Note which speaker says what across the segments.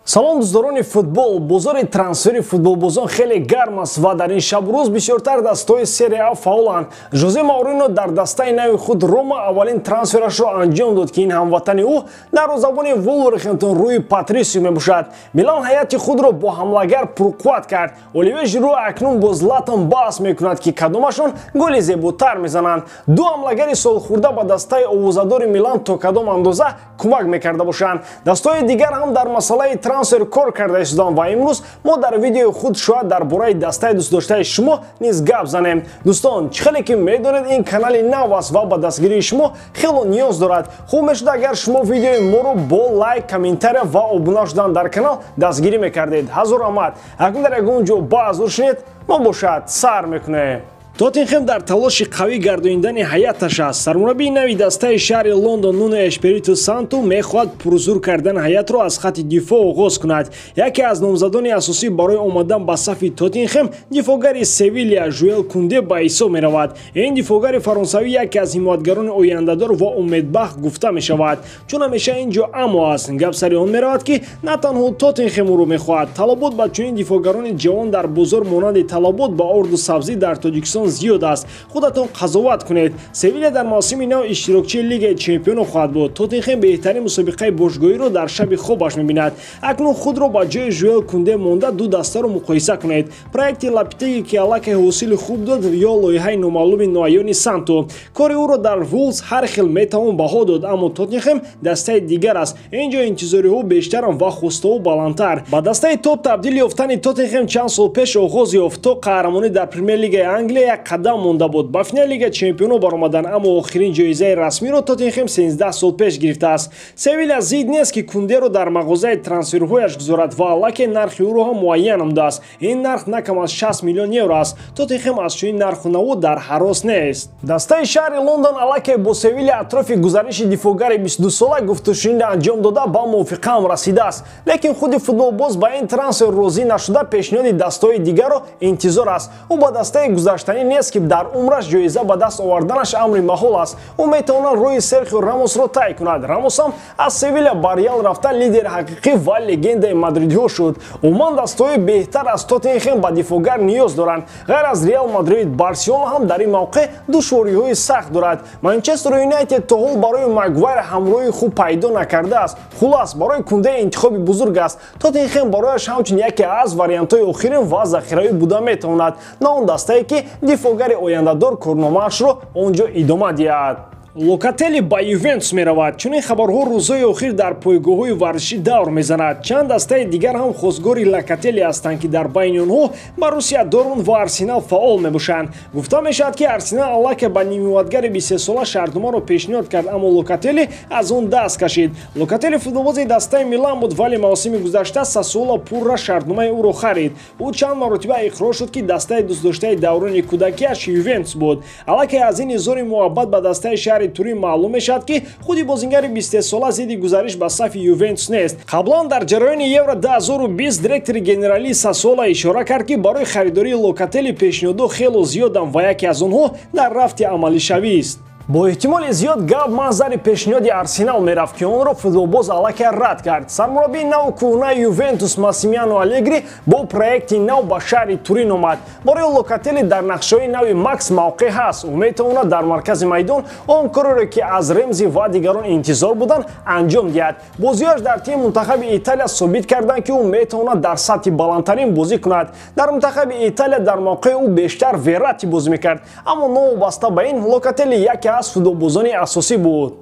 Speaker 1: Салом дӯстдорони футбол. Бозори трансфери футболбозон хеле гарм аст ва дар ин шабрӯз бисёртар дастаҳои Серия А фаъоланд. Жозе Маурино дар дастаи нави худ Рома аввалин трансферашро анҷом дод, ки ин ҳамватани ӯ дарвозабони Вулверхэмптон Рӯи Патрисио мебошад. Милан ҳайати худро бо ҳамлагар пурқувват кард. Оливье Жиру акнун бо Златан баҳс мекунад, ки кадомашон голи зеботар мезананд. Ду ҳамлагари солхӯрда ба дастаи овозадори Милан то кадом андоза кӯмак мекарда бошанд. Дастаҳои дигар ҳам дар масъалаи трансфер кор карда истоданд ва имрӯз мо дар видеои худ шояд дар бораи дастаи дӯстдоштаи шумо низ гап занем. Дӯстон, чӣ хеле ки медонед, ин канали нав аст ва ба дастгирии шумо хело ниёз дорад. Хуб мешуд, агар шумо видеои моро бо лайк, комментария ва обуна шудан дар канал дастгирӣ мекардед. Ҳазор раҳмат. Акнун дар ягон ҷо баъзур шинед, мо бошад сар мекунем. Тоттенхем дар талоши қавӣ гардонидани ҳайаташ аст. Сармураббии нави дастаи шаҳри Лондон Нуно Эшпириту Санту мехоҳад пурзур кардани ҳайатро аз хатти дифоъ оғоз кунад. Яке аз номзадони асосӣ барои омадан ба сафи Тоттенхем дифоъгари Севилия Жуэл Кунде ба ҳисоб меравад. Ин дифоъгари фаронсавӣ яке аз ҳимоятгарони ояндадор ва умедбахш гуфта мешавад. Чун ҳамеша ин ҷо аммо аст. Гап сари он меравад, ки на танҳо Тоттенхем ӯро мехоҳад. Талабот ба чунин дифоъгарони ҷавон дар бозор монанди талабот ба орду сабзӣ дар Тоҷикистон зиёд аст. Худатон қазоват кунед. Севилия дар мавсими нав иштирокчии Лигаи Чемпионо хоҳад буд. Тоттенхем беҳтарин мусобиқаи бошгоҳиро дар шаби хобаш мебинад. Акнун худро ба ҷои Жуэл Кунде монда ду дастаро муқоиса кунед. Проекти Лапитеги, ки аллакай ҳосили хуб дод, ё лоиҳаи номаълуми ноаёни Санту. Кори ӯро дар Вулвз ҳар хел метавон баҳо дод, аммо Тоттенхем дастаи дигар аст. Ин ҷо интизориҳо бештаранд ва хостаҳо баландтар. Ба дастаи топ табдил ёфтани Тоттенхем чанд сол пеш оғоз ёфт. То қаҳрамонӣ дар Премер-лигаи Англия як қадам монда буд. Ба финали Лигаи Чемпионо баромаданд, аммо охирин ҷоизаи расмиро Тоттенхем 13 сол пеш гирифтааст. Севилия зид нест, ки Кундеро дар мағозаи трансферҳояш гузорад ва аллакай нархи ӯро ҳам муайян намудааст. Ин нарх на кам аз 60 миллион евро аст. Тоттенхем аз чунин нарху наво дар ҳарос нест. Дастаи шаҳри Лондон аллакай бо Севилия атрофи гузариши дифоъгари 22сола гуфтушунида анҷом дода, ба мувофиқа ҳам расидааст. Лекин худи футболбоз ба ин трансфер розӣ нашуда, пешниҳоди дастаҳои дигарро интизор аст. Ӯ ба дастаи гузаштанӣ нест, ки дар умраш ҷоиза ба даст оварданаш амри маҳол аст. Ӯ метавонад роҳи Серхио Рамосро тай кунад. Рамос ҳам аз Севилия ба Реал рафта лидери ҳақиқӣ ва легендаи мадридиҳо шуд. Умуман, дастаҳои беҳтар аз Тоттенхем ба дифоъгар ниёз доранд. Ғайр аз Реал Мадрид, Барселона ҳам дар ин мавқеъ душвориҳои сахт дорад. Манчестер Юнайтед то ҳол барои Магвайр ҳамроҳи хуб пайдо накардааст. Хулас, барои Кунде интихоби бузург аст. Тоттенхем барояш ҳамчун яке аз вариантҳои охирин ва захиравӣ буда метавонад, на он дастае, ки дифоъгари ояндадор корномаашро он ҷо идома диҳад. Локателли ба Ювентус меравад. Чунин хабарҳо рӯзҳои охир дар пойгоҳҳои варзишӣ давр мезанад. Чанд дастаи дигар ҳам хостгори Локателли ҳастанд, ки дар байни онҳо Боруссия Дортмунд ва Арсенал фаъол мебошанд. Гуфта мешавад, ки Арсенал аллакай ба нимҳимоятгари 23сола шартномаро пешниҳод кард, аммо Локателли аз он даст кашид. Локателли футболбози дастаи Милан буд, вале мавсими гузашта Сассуоло пурра шартномаи ӯро харид. Ӯ чанд маротиба иқрор шуд, ки дастаи дӯстдоштаи даврони кӯдакиаш Ювентус буд. Аллакай аз ин изҳори муҳаббат ба дастаи шаҳри Турин маълум мешавад, ки худи бозингари 23сола зидди гузариш ба сафи Ювентус нест. Қаблан дар ҷараёни Евро 2020 директори генералии Сассуоло ишора кард, ки барои харидории Локателли пешниҳодҳо хело зиёданд ва яке аз онҳо дар рафти амалишавист. Бо эҳтимоли зиёд гап манзари пешниҳоди Арсенал мерафт, ки онро футболбоз аллакай рад кард. Сармураббии наву кӯҳнаи Ювентус Массимилиано Алегри бо проекти нав ба шаҳри Турин омад. Барои Локателли дар нақшаҳои нави Макс мавқеъ ҳаст. Ӯ метавонад дар маркази майдон он кореро, ки аз Ремзи ва дигарон интизор буданд, анҷом диҳад. Бозиҳояш дар тими мунтахаби Италия собит карданд, ки ӯ метавонад дар сатҳи баландтарин бозӣ кунад. Дар мунтахаби Италия дар мавқеи ӯ бештар Верратти бозӣ мекард, аммо новобаста ба ин Локателли яке аз футболбозони асосӣ буд.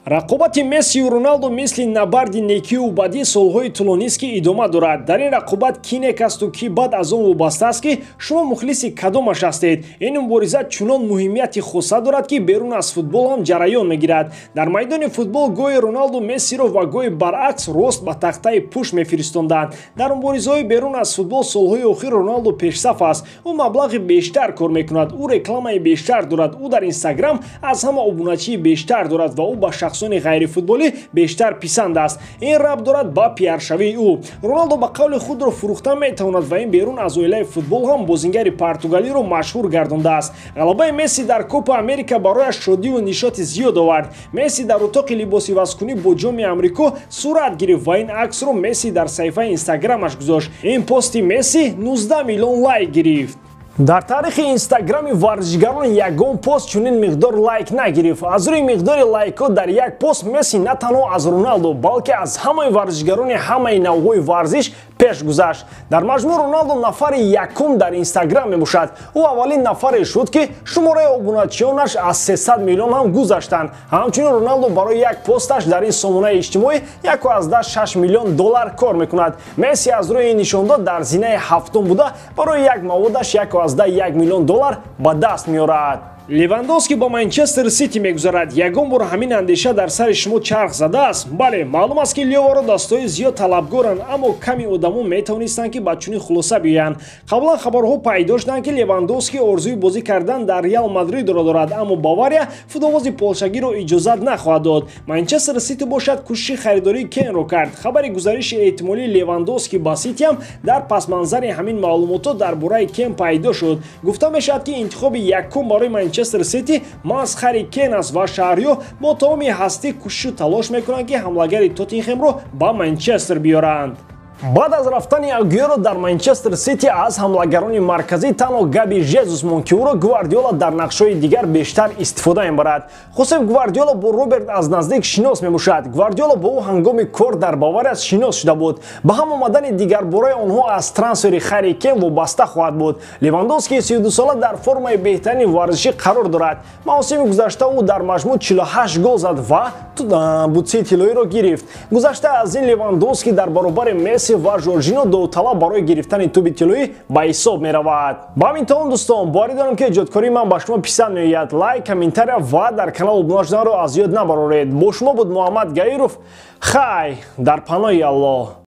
Speaker 1: Рақобати Мессию Роналду мисли набарди некию бадӣ солҳои тӯлонист, ки идома дорад. Дар ин рақобат ки нек асту ки бад аз он вобаста аст, ки шумо мухлиси кадомаш ҳастед. Ин мубориза чунон муҳимияти хоса дорад, ки берун аз футбол ҳам ҷараён мегирад. Дар майдони футбол гоҳе Роналду Мессиро ва гоҳе баръакс рост ба тахтаи пӯш мефиристонданд. Дар муборизаҳои берун аз футбол солҳои охир Роналду пешсаф аст. Ӯ маблағи бештар кор мекунад, ӯ рекламаи бештар дорад, ӯ дар Инстаграм аз ҳама обуначии бештар дорад ва ӯ ба шахсони ғайрифутболӣ бештар писанд аст. Ин рабт дорад ба пиаршавии ӯ. Роналдо ба қавли худро фурӯхта метавонад ва ин берун аз оилаи футбол ҳам бозингари португалиро машҳур гардондааст. Ғалабаи Месси дар Копа Америка барояш шодиву нишоти зиёд овард. Месси дар утоқи либосивазкунӣ бо ҷоми Амрико сурат гирифт ва ин аксро Месси дар саҳифаи Инстаграмаш гузошт. Ин пости Месси 19 миллион лайк гирифт. Дар таърихи Инстаграми варзишгарон ягон пост чунин миқдор лайк нагирифт. Аз рӯи миқдори лайкҳо дар як пост Месси на танҳо аз Роналдо, балки аз ҳамаи варзишгарони ҳамаи навъҳои варзиш пеш гузашт. Дар маҷмӯъ Роналдо нафари якум дар Инстаграм мебошад. Ӯ аввалин нафаре шуд, ки шумораи обуначиёнаш аз 300 миллион ҳам гузаштанд. Ҳамчунин Роналдо барои як посташ дар ин сомонаи иҷтимоӣ 1,6 миллион доллар кор мекунад. Месси аз рӯи ин нишондод дар зинаи ҳафтум буда, барои як маводаш 1,1 миллион доллар ба даст меорад. Левандовски ба Манчестер Сити мегузарад. Ягон бор ҳамин андеша дар сари шумо чарх задааст? Бале, маълум аст, ки Леваро дастҳои зиёд талабгоранд, аммо ками одамон метавонистанд, ки ба чунин хулоса биёянд. Қаблан хабарҳо пайдо шуданд, ки Левандовски орзуи бозӣ кардан дар Реал Мадридро дорад, аммо Бавария футболбози полшагиро иҷозат нахоҳад дод. Манчестер Сити бошад, кӯшиши харидории Кенро кард. Хабари гузариши эҳтимолии Левандовски ба Ситиам дар пасманзари ҳамин маълумотҳо дар бораи Кен пайдо шуд. Гуфта мешавад, ки интихоби якум барои Манчестер Сити маҳз Харри Кен аст ва шаҳриё бо тамоми ҳастӣ кӯшишу талош мекунанд, ки ҳамлагари Тоттенхемро ба Манчестер биёранд. Баъд аз рафтани Агуэро дар Манчестер Сити аз ҳамлагарони марказӣ танҳо Габи Жезус монд, ки ӯро Гвардиола дар нақшҳои дигар бештар истифода мебарад. Хосеп Гвардиола бо Роберт аз наздик шинос мебошад. Гвардиола бо ӯ ҳангоми кор дар Бавария шинос шуда буд. Ба ҳам омадани дигарбораи онҳо аз трансфери Харри Кен вобаста хоҳад буд. Левандовски 32сола дар формаи беҳтарини варзишӣ қарор дорад. Мавсими гузашта ӯ дар маҷмӯъ 48 гол зад ва бутсаи тиллоиро гирифт. Гузашта аз ин, Левандовски дар баробари Месси ва Жоржино довталаб барои гирифтани тӯби тиллоӣ ба ҳисоб меравад. Ба ҳамин тамом, дӯстон, боварӣ дорам, ки эҷодкории ман ба шумо писанд меояд. Лайк, комментария ва дар канал обуна шуданро аз ёд набароред. Бо шумо буд Муҳаммад Гаиров. Хай, дар паноҳи Аллоҳ.